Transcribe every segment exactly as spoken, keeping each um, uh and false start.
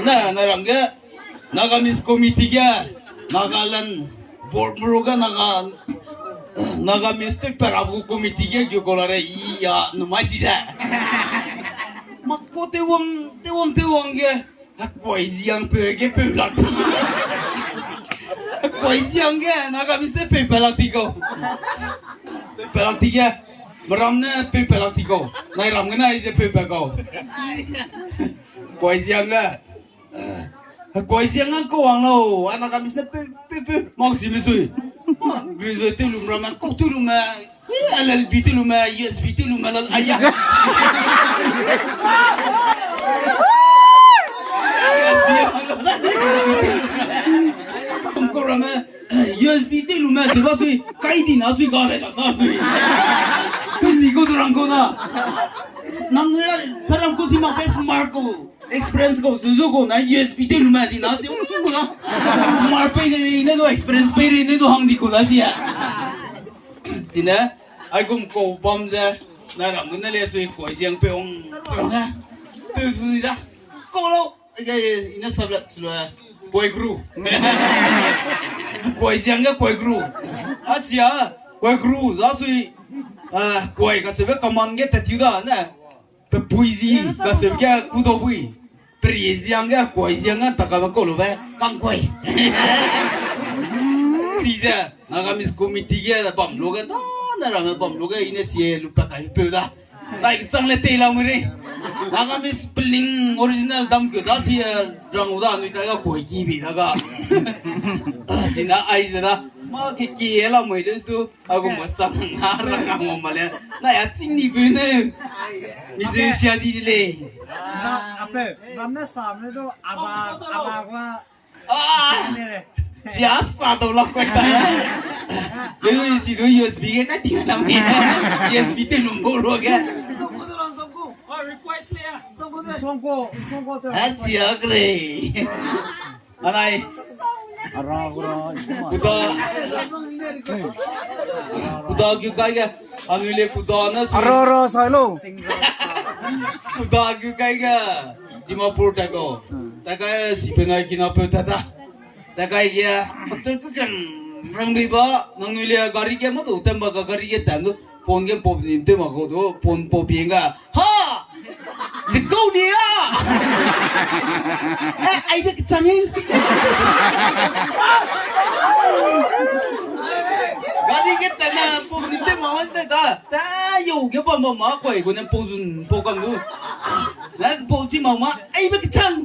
Na, na ram ge, Nagamese committee ge, Nagaland board muru ge, Naga, Nagamese te pera bu committee ge, ge kola re, i ya, numai si ze. Mako te wang, te wang, te wang ge. Hekuai ziang peu ge peu lak ti. Hekuai ziang ge, Nagamese ne peu pe lak ti kau. Peu pe lak ti ge. Meram ne peu pe lak ti kau. Nai ram ge nai ze peu pe kau. Hekuai ziang ge. Hekuai ziang ge kau wang lau. A Nagamese ne peu, peu, peu. Mau si me sui. Graduate tew lu meram, kau tew lu me. L L B tew lu me, U S B tew lu me, lal, aya. Kau ramme, U S B tew lu me, ze ba sui, kai di na sui, ga de na sui. Kau si kau du rang kau na. Nang ne, saram kau si mak pe smart kau, experience kau, zu zu kau na, U S B tew lu me di na sui, kau na. Smart pei de ri ne du, experience pei ri ne du hang di kau na si a. Chine, aigum kau bam ze, na ram gene le sui kuai ziang peu ong, peu ong, peu zu da. Kau lau, ige, ine sablat sulu, kuai gru. Kuai ziang ge kuai gru. Achia, kuai gru, za sui, ah, kuai kaseube command ge tat tiu da, ne. Pe pui zi, kaseube ge kudau bui. Peri ziang ge, kuai ziang ge, taka me kau lube, kang kuai. Chize, Nagamese committee ge, bam lu ge, da, na ramme bam lu ge, ine sie lu pa kai peu da. Dai sang le tei lau mui re. Nagamese peling original dam keu da sie, rang u da, nui ta ga kuai ki bi da ga. Dina ai ze da, ma ke ki e lau mui le su. Agu ma sang na rang mo ma le. Na ya ching ni bu ne. Mi zui sia di le. Ape, namne sam ne do, aba, aba gua. Ah! Sia sa dau lak kai ta. Le si du U S B ge kai ting na mi. U S B te lum bo ro ge. Songko, songko te. Ha, sia gre. Anai. Ara, ara, kuda. Kuda gu kai ge. Anui le kuda na su. Ara, ara, sai lo. Kuda gu kai ge. Dimapur ta ko. Ta kai si pe ngai kina pe ta ta. Ta kai ge. Tel ku krang. Rang bi ba. Nangnui le gari ge ma du tem ba ga gari ge tan du. Phone ge pop ni te ma ko du. Phone pop pi ga. Ha! Di kau ni a! Eh, ai de kechang e. Gari ge tana, pau ni te ma wan te da. Ta yo ge pa ma ma koi gu ne pau zun, pau kam du. Na pau chi ma ma, ai de kechang.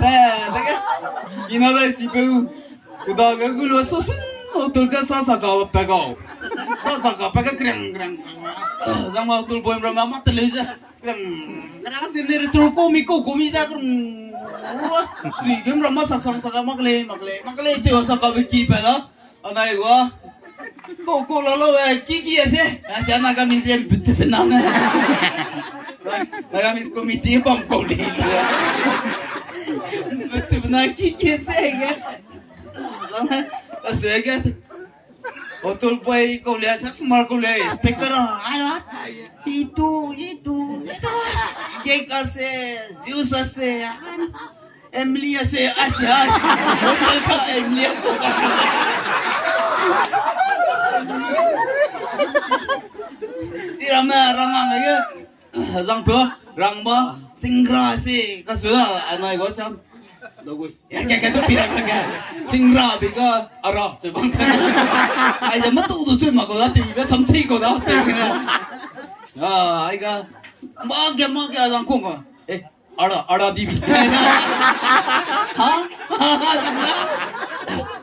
Ta, ta ke. Ina dai si peu. Kuda ge gu lu sa sun, hotel ge sa sa ka pe gau. Sa sa ka pe ge kreng, kreng, kreng. Zang ma hotel boy mra ma ma te le ze. Kreng, kreng si ne re tu ko mi ko ko mi da kreng. Ua, tui ge mra ma sa sang sa ka mak le, mak le, mak le, te wa sa ka be ki pe da. Anai wa. Ko ko la lo, eh, ki ki ese. Asa Nagamese le but pe na ne. Nagamese committee bam ko le. But pe na ki ki ese ge. Asege. Hotel boy kau le, sa smart kau le. Speaker, ano? Itu, itu, itu. Cake ase, juice ase, an-, Emily ase, ase, ase. Hotel ka Emily ase. Si ramme, rang ane ge. Zang pe, rang ba, singra se, ka su da, anai go sam. Logui. Ya, ya, ya, tu pira ka. Singra bi ka, ara, se bang. Ai, ya, matu tu se ma ko da, ti ga sam si ko da, ti ga. Ah, ai ga. Ma ga, ma ga, zang kong ga. Eh, ara, ara di bi. Ha?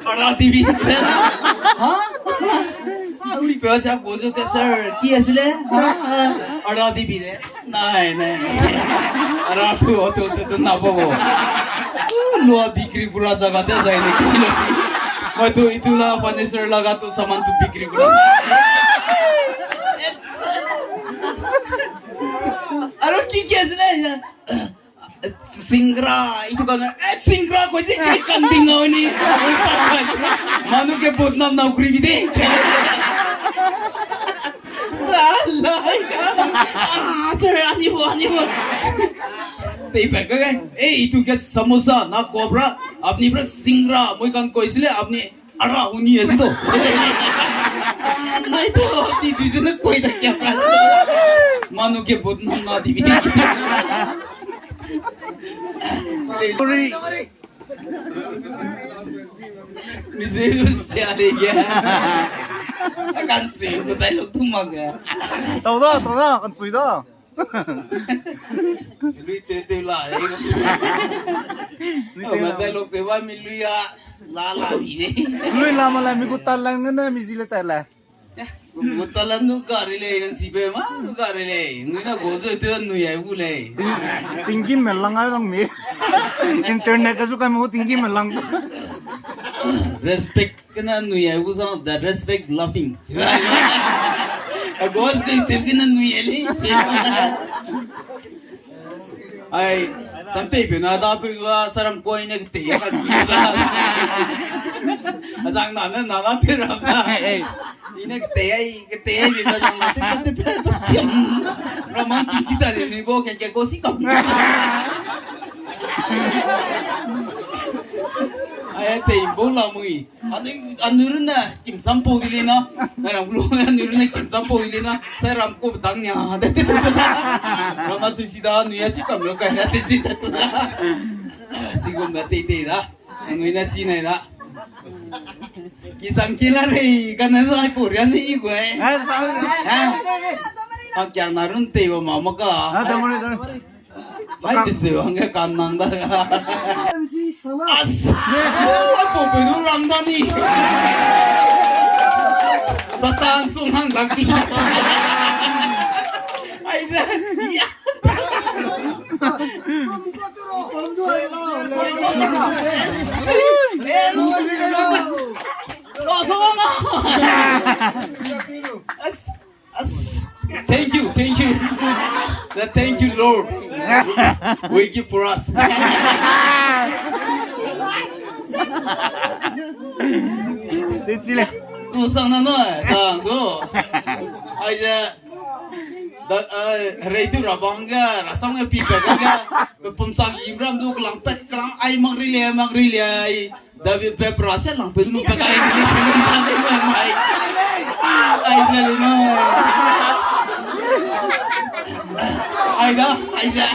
Ara di bi. Ha? Ah, ui, pe cha ko zo te sir. Ki asile? Ha? Ara di bi le. Nai, nai, nai. Ara tu, tu, tu, tu, na bo bo. Lua bikri kura jaga te jai ne ki lo. Mai tu, itu la furniture laga tu saman tu bikri kura. Aro ki ki asile ya. Singra, itu kan, eh, singra ko je, eh, kan ding ni. Manu ke bot nam nau kri bi de. Salai ka. Ah, sir, ani bo, ani bo. tei pa ka ge. Ei, itu ke samosa, na kobra, apni bra singra, moi kan koi sile, apni ara uni asi to. Nai to, apni chui zene koi da kya ka. Manu ke bot nam na di bi. Sorry. Mi zeu sia de ge. Sa kan si, ko tai lok tu mak ge. Tau da, tau da, kan chui da. Lui te te la. Lui te la. Lok te ba mi lui a la la mi de. Lui la ma la mi gu talang ne mi zi le ta la. Gu talang nu gari le, nan si be ma nu gari le. Nui na go zo te nui ai bu le. Tingkim me lang ai lang mi. Internet ka zu kai mo tingkim me lang. Respect. Kena nui ai gu sang, that respect laughing. Ago si tip kena nui ai li. Ai, tante pe na da pe wa saram koi ne te ya ka ki da. Azang na na na na te ra na. Ei. Ine kete ai, kete ai, ni ba jang te te te te. Ramang ki si ta ni bo ke ke ko si kam. Ai te bo la mui. Anu, anu rune kim sampo di le na. Na ram lu anu rune kim sampo di le na. Sai ram ko tang nia. Rama su si da nu ya si kam lo ka ya te si da. Si gum da te te da. Ngui na si nai da. Ki sang ki la rei, ka na ai po ria ni i gu ai. Ha? Ha, kya na run te ba ma ma ka. Ai te se wang ka kan nang da. As. Ai po pe du rang da ni. Satan sung hang da ki. Ai ze. Ya. Thank you, thank you. Thank you, Lord. Wake it for us. Te chile. Tu sang na no, sang tu. Ai ze. Da, eh, herei tu ra bang ge, ra sang ge pi pe ge, pe pum sang i ram du kelang pet kelang ai mak ri le, mak ri le ai. Da bi pe pra se lang pe lu pe kai ni pe lu sang ge mai. Ai ze le no. Ai da, ai ze.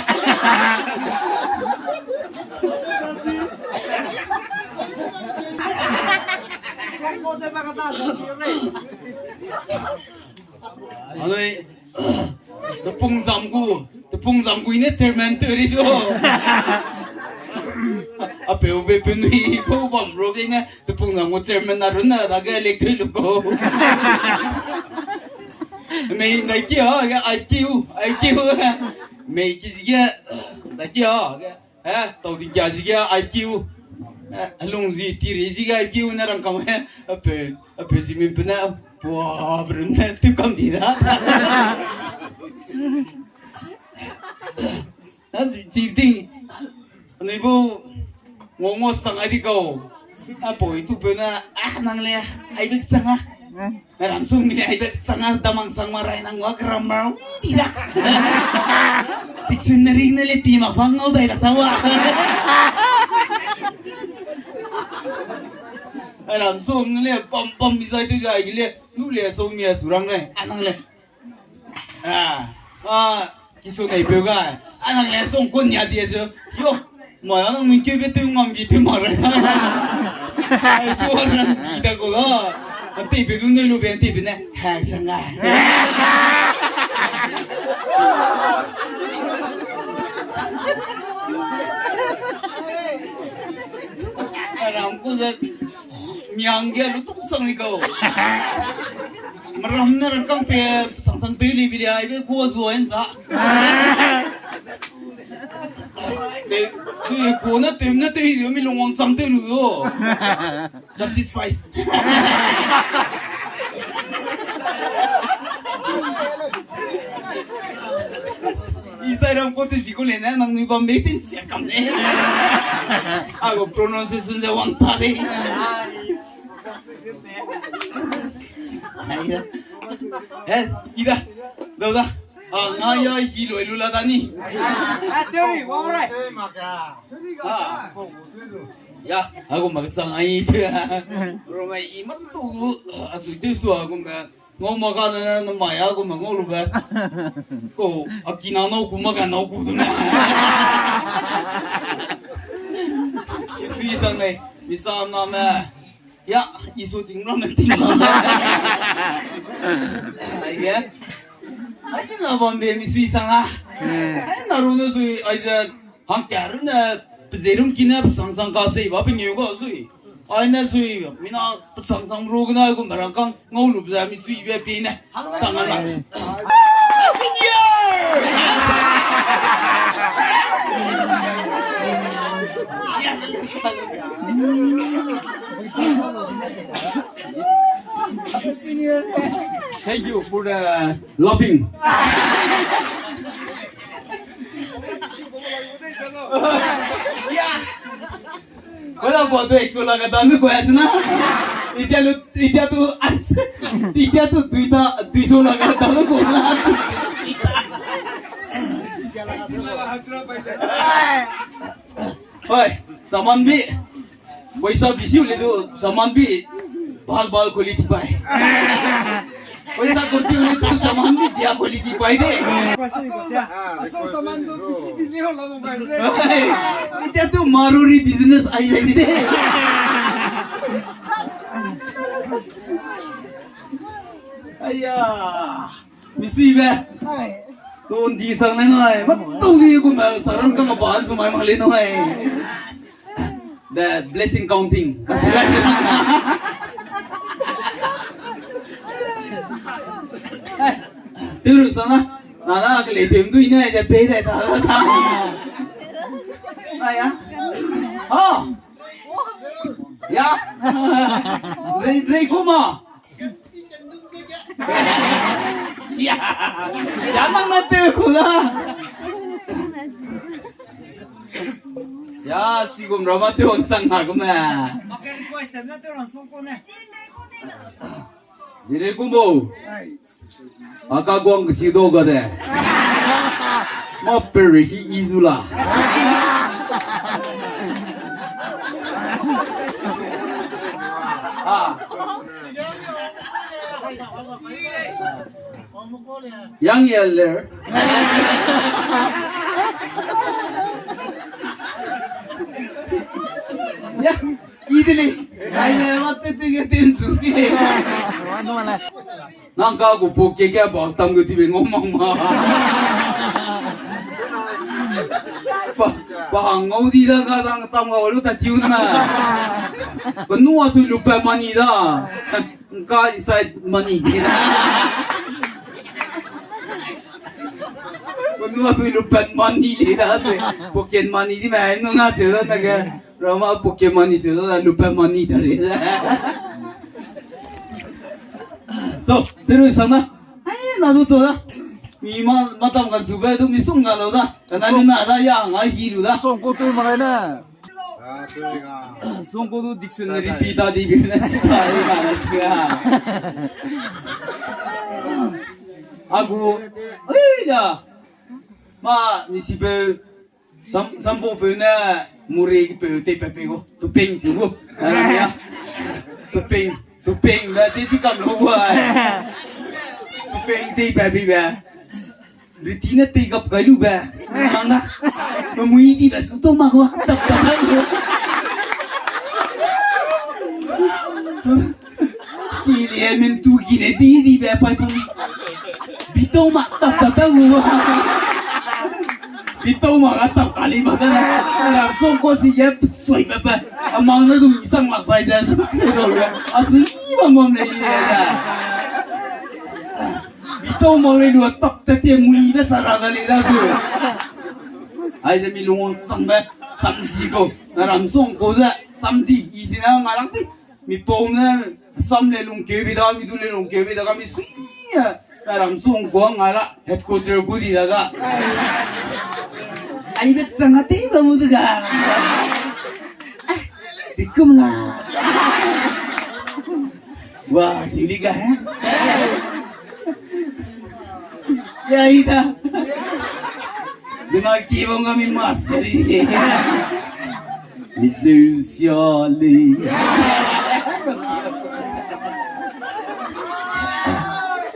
Anui, tepung zam gu, tepung zam gu i ne chairman tew ri so. Apeu be penui ko bam ro ge ne, tepung zam gu chairman na run na da ge elect tew lu ko. Mei ndai ki a, ge I Q, I Q. Mei ki zi ge, ndai ki a, ge. Eh, tau di kia zi ge I Q. Eh, helung zi, tiri zi ge I Q ne rang kam he. Ape, ape zi min pe ne, pua, brun ne, tu kam di da. Na zi, zi ding. Anui bu, ngo ngo sang ai di kau. Apoi tu pe na, ah, nang le, ai bek sang a. Ram sung mi ai bek sang a, damang sang ma rai nang wa grammar di da. Dictionary ne le pi ma pang ngau dai da ta wa. Ram sung le pam pam mi zai tu zai le, nu le so mi a su rang le, a nang le. Ah, ah, kisu nei peu ga. A nang le song kun ya di a zu. Yo. Mai a nang min keu be tew ngam bi tew ma rai. Ai, so a nang bi da ko la. A tei pe du nei lu be, a tei pe ne. Ha, sang a. A ram ku ze miang ge lu tuk sang ni ko. Meram ne rangkang pe, sang sang pe li bi li ai be ku a zu en sa. Be, be, ko na tem na te hi mi lung wang chang te lu yo. Satisfies. Isai ram ko te si ko le na, nang nui bam be tin sia kam le. A go pronunciation ze wang ta de. Ai da. Eh, i da. Dau da. Ah, nga ya hi loi lu la da ni. Ah, teri, wang rai. Ah. Ya, aku mak chang ai tu. Roma i mak tu, a su tu su aku ma. Ngau ma ga ne, ne mai aku ma ngau lu ga. Ko, a ki na nau ku ma ga nau ku du ne. Fi sang nei, mi sa na me. Ya, i su ting ram ne ting ram ne. Ai ge. Ai na bam be mi sui sang a. Ai na ru ne sui, ai ze, hang kia ru ne, pe ze rum ki ne, pe sang sang ka sei ba pe ngeu ga sui. Ai ne sui, mi na pe sang sang ru ge na, gu me rang kang, ngau lu be mi sui be pe ne. Sang a na. Happy New Year! Thank you for the laughing. Wala ko tu ek so la ka dam ko aise na. Itia lu, itia tu as, itia tu duita, dui so la ka dam ko na. Oi, saman bi. Paisa bisi le du saman bi bhal bhal quality pai. Paisa kumti le du saman bi dia quality pai de. Asal, asal saman du bisi di le ho la mo pai se. Oi, itia tu Maruri business ai ai de. Aya. Misui be. Hai. Ton di sang le nai. Ma ton di ku ma sa ran ka ba su mai ma le nai. The blessing counting. Tiru sana. Na na ke le tem du ine je pe de ta ta. Aya. Oh. Ya. Rei, rei kuma. Ya. Ya, nang na te ku la. Ya, si gum ra ma te wang sang na kuma. Mak request na te wang song ko ne. Dire kumbo. Aka guang ke si do ga de. Ma per hi i zu la. Ah. Yang ye le. Ya. Idili. Ai ne, ma te te ge ten su si. Nang ka gu poke ke ba tam gu ti be ngom mang ma. Pa, pa ngau di da ga dang tam ga lu ta tiu na. Ko nu a su lu pe mani da. Nka inside money di da. Ko nu a su lu pe mani di da se. Pocket money di me nu na se da na ge. Rama pocket money se da, lupe money da re. So, teru sana. Ai, na du to da. Mi ma, matam kan sube du mi sung ga lo da. Kana lu na da ya ngai hi lu da. Song ko tu ma na. Song ko du dictionary pi da di bi na. Agu. Ai da. Ma, ni si be Sam, sambo peu ne muri peu tei pe pe go. Tupeng chu go. Tupeng, tupeng be tei chi kam lo go. Tupeng tei pe bi be. Riti ne tei gap kai lu be. Mang na. Mui di be su to ma go. Tap tap go. Ki le min tu ki ne di di be pai pai. Bitau ma tap tap tap wu. Bitau ma ga tap kali ma da. Ra song ko si ye soi be be. Amang ne du mi sang mak bai de. Asu ni ma mom le ye. Bitau ma le lu tap ta te mui be sara ga le da su. Ai ze mi lung sang be. Sam si ko. Na ram song ko ze. Sam di. I si na nga lang ti. Mi pau ne sam le lungkeu bi da, mi du le lungkeu bi da ga mi sui a. Ka ram sung kuang ngai la, headquarter ku di da ga. Ai bet chang a tei ba mu de ga. Ti kum la. Wa, sili ga he. Ai da. Dina ki bang ga mi ma seri. Mi zeu sia le.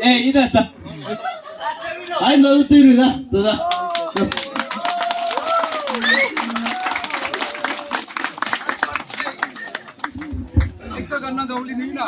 Eh, ida ta. Ai, lo tu ru da, tu da. Ekta gana gauli ni na.